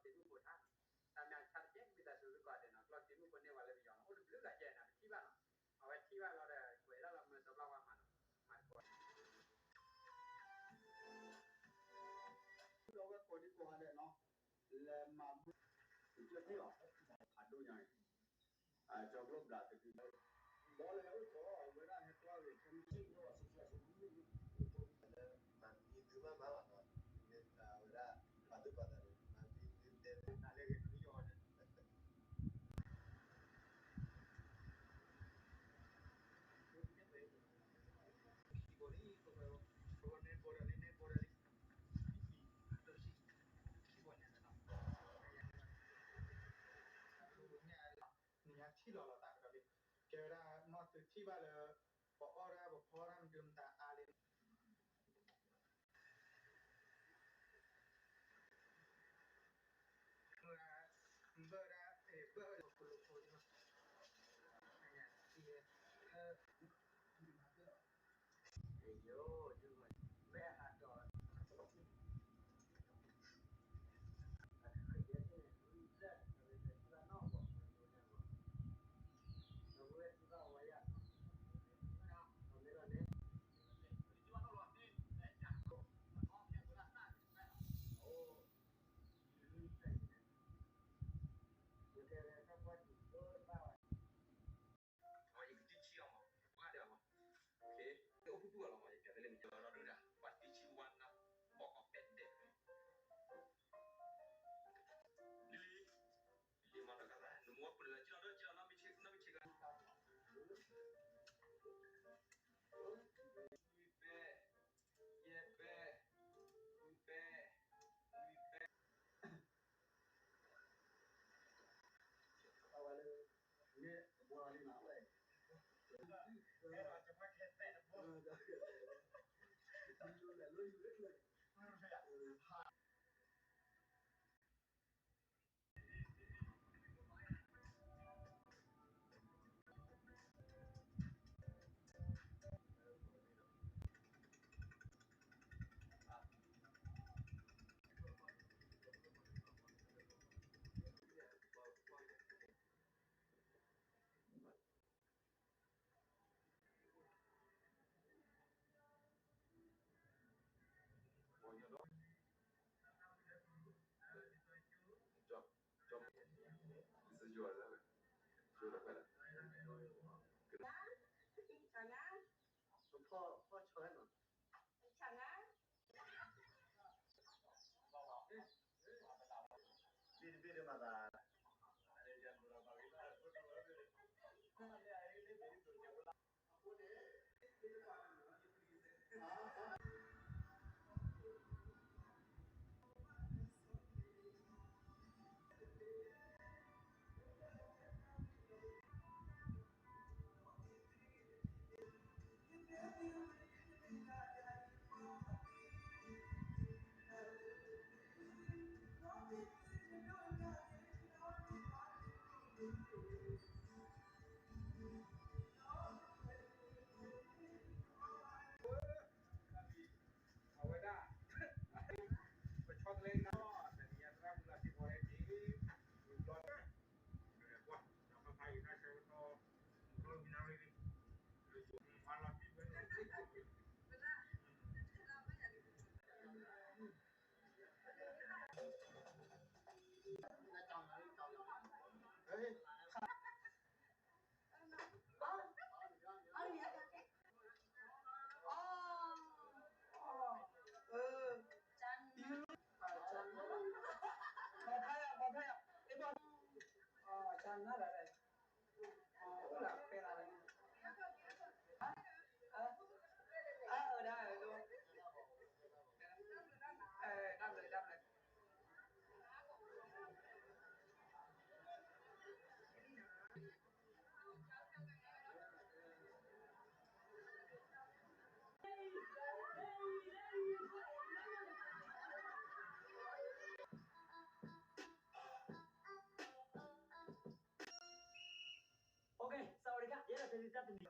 က့ၤမုၢ်ဖိထါနီၤ, တၢ်မ့ၢ်ဆါတကဲ မ့ၢ်တၢ်စူၤသကိးဒဲးနီၤ, ကျီၢ်က့ၤမုၢ်ဖိန့ၢ်ဝဲလၢပယီၤနီၤ, အိၣ်တဘျုးဂၤယဲနီၤ, ပထံၣ်ဘၣ်နီၤ, အဝဲထံၣ်ဘၣ်လီၤဒီး ကွဲးဒၣ်လီၤမၢစီၤပျၢ်ဝါမးနီၤ, မၤတကိး ဒီးဝဲကိးဒံကိးဂၤဒဲးနီၤ, လဲၤမၤဘူၣ်, ကၠီၣ်ထံၣ်အီၤ, ဖးဒိၣ်ညါအံၤ, ကၠီကျိၣ်ဘျးတဒု, ဘီလဲၤအိၣ်ကၠီ, အဝဲဒၣ်ဟဲတွၣ်ဂ့ၤ ခဲမုၢ်ဆ့ၣ်နီၤ ဆူၣ်ဆူၣ်ဆူၣ်ဆူၣ်, လၢမၤမံၤသုမးမးဘၣ်နီၤ, အဝဲဒၣ် ပာ်သူၣ်ပာ်သးန့ၣ် မၤမံၤသုတဲ တၢ်လဲၤဂ့ၤတမံၤအီၤန့ၣ် နံၤညါထံၣ်လီၤလီၤသးကဒီးလံ, ကဲဝဲဒၣ် နီၢ်သုထံၣ်ဘၣ်လၢ ပအီၣ်ဒၣ်ပဖီဒၣ်မဒုမတၤအါလံ, ဘၣ်ဒၣ် ဘၣ်ဒၣ် ကလိဖိ, ယိ မ့ၢ်အဟးဒီး အတဃ့ၢ်ယဲၢ်န့ၣ် ဝံၤလၢ အဝဲသ့ၣ်ဘၣ်နီၣ်ဂီၤ မၤလိန့ၣ်ဂီၤ ဒီပုၢ်ဝဲၢ်သံဘၣ်ဝဲယၤနီၤ, အမ့ၢ်လီၤန့ၣ် ယကတံၢ်ဆံအီၤမး, ပှၢ်ဒီးအီၤမး, ယအိၣ်ဖုၣ်ဖုၣ်အီၤလီၤမး, ယပျးဖဲလဲၣ်မ့ၢ် ကၠီဒီဒုဒၣ် ပှၢ်တံၢ်ဆံဝါနၤ ဘီၣ်အီၤပဲဒဲး, လံလံ, လံမၤတကါလၢ နမ့ၢ်ဝဲပှၤလၢကၠီဒီး ကၠီနီတမံၤဆ့ကါ, လွံၢ်ပဲ, ယဲၢ်ပဲ, လွံၢ်ပဲ, လွံၢ်ပဲ အဝဲလၢ န့ၣ်တဘိလီၤလံနီၤ, ဝဲ ဘ့ၣ်တဘ့ၣ်ဒ်မၤသး အဝဲဒၣ် ပဆီတလဲနီၤ တနံၤအံၤသရၣ်မုၣ်လၢစ့ၢ်ကီးလၢက့ၤ ဝံၤဘျီ ကွၢ် ဒီးဖးဖးယံၤတၢ်ဆၢကတီၢ် မုၢ်ထီၣ်မံၤနၣ်ရံၣ် မၤလီၤတံၢ်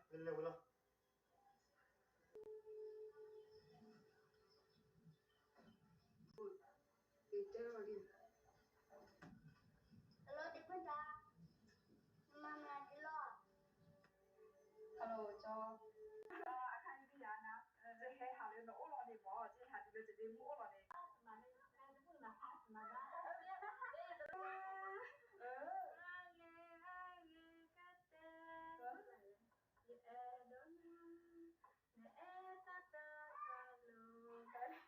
ဝဲ လဲၤဝဲလီၤ. တဲလီၤလံ. မူအိၣ်လီၤန့ၣ် ယအဲၣ်ဒိးနၤ နအဲၣ်တၢ်တၢ်တၢ်လိၤ ဘၣ်လီၤ, ကခါ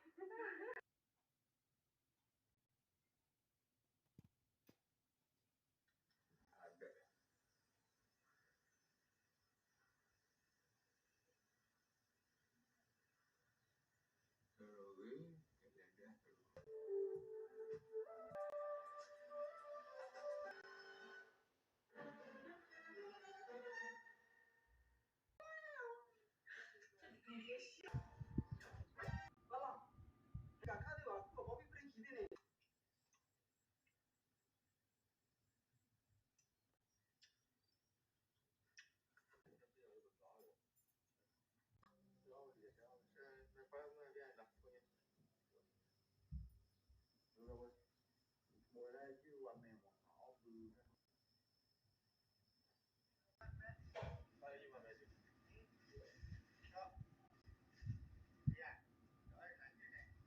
သ့ၣ်ဘၣ် ခိၣ်အဘီဘံၣ်ပြံၣ်ခံသ့ၣ်န့ၣ် တ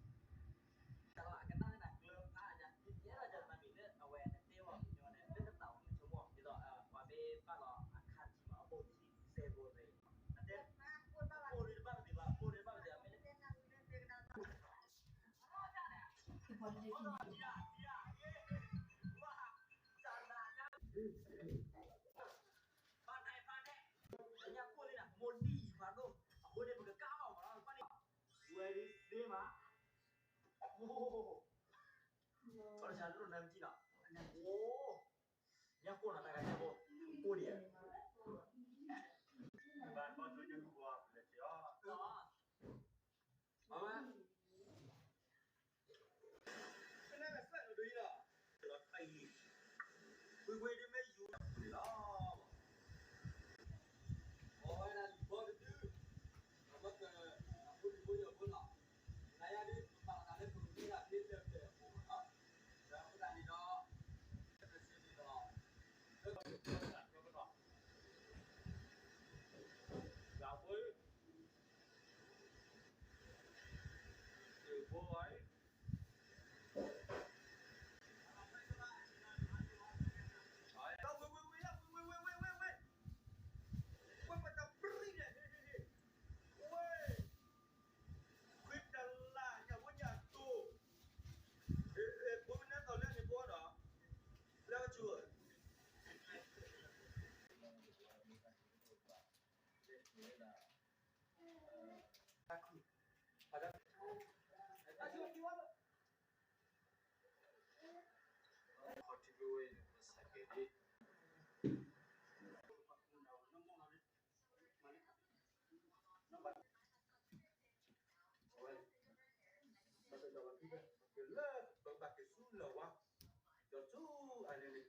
ၢ်လီၤအကနၣ်န့ၣ် ကျၢၤဖးယၤ ယဲဒၣ်ယတၢ်မံၤလၢအဝဲတတဲဝဲ ကညီန့ၣ် လၢတၢ်ဝဲမ့ၢ်ဆိကမိၣ် ဒ်သိးပှၤမ့ၢ်ဘၣ်လီၤအခါထံမး အဘိၣ်ထံ စဲဘိၣ်ရ့ၣ် အတဲ ဘိၣ်ရ့ၣ်တဘၣ်မတၤဘၣ် ဘိၣ်ရ့ၣ်တဘၣ်မတၤ မ့ၢ် ဖါနဲၣ် ဖါနဲၣ် ညၣ်ကိၢ်လံနၤ မိၢ်ဒံၣ်ဖးဒိၣ် အဃိန့ၣ် ပကကၢ်အီၤမးလီၤ ပၢ်န့ၣ် ဝဲဒ်သ့မး အိၣ် ဘၣ်တၢ်လိၣ်နၤမတံၢ်နီၤ အိၣ် ညၣ်ကိၢ်နီၤ တၢ်ဂၤညၣ်ကိၢ် ကိၢ်ဒံးဧါ ဘၣ်ဘၣ်ဆိညၣ်ကိၢ်ဘၣ် ပလဲၤက့ၤအီၤ အဝဲ ကနၣ်ကစၢ်နဒိအံၤလီၤ လီၤတဖၣ်အံၤ ဝ့ၢ်ဝ့ၢ်ဒ်မ့ၢ်ယူၤန့ၣ်လီၤ အဝဲဒၣ်လံၤဘီတဒု အဝဲက အဖိဒံဖိယီၤဖိလီၤ နၤယၤဒ်ပပာ်လီၤသးလၢပကမ့ၢ်ဒၣ်ဖဲလၢပျၢၤအပူၤမးနီၤ ဒီးအဃိသတးန့ၣ်ဒီး ကစံးန့ၣ်လီၤ လၢက လၢကနီၤ လၢအဖိ Boy. Wait, wait, wait, wait, wait, wait, wait, wait, wait. Wait, wait, wait, wait, wait. Wait. Wait, the line, yeah, what y'all do? Eh, eh, boy, we not gonna let it go, though. Let it go. ခီၣ်ထံးဝဲဝဲန့ၣ် ပစးကဲၤဒ် အဝဲ ပကဒီးလီၤခံဘၣ် ပကလၢ ပကဘၣ်က့ၤဆူလၢၤဝါ ဒီးဆူအန့ၣ်န့ၣ်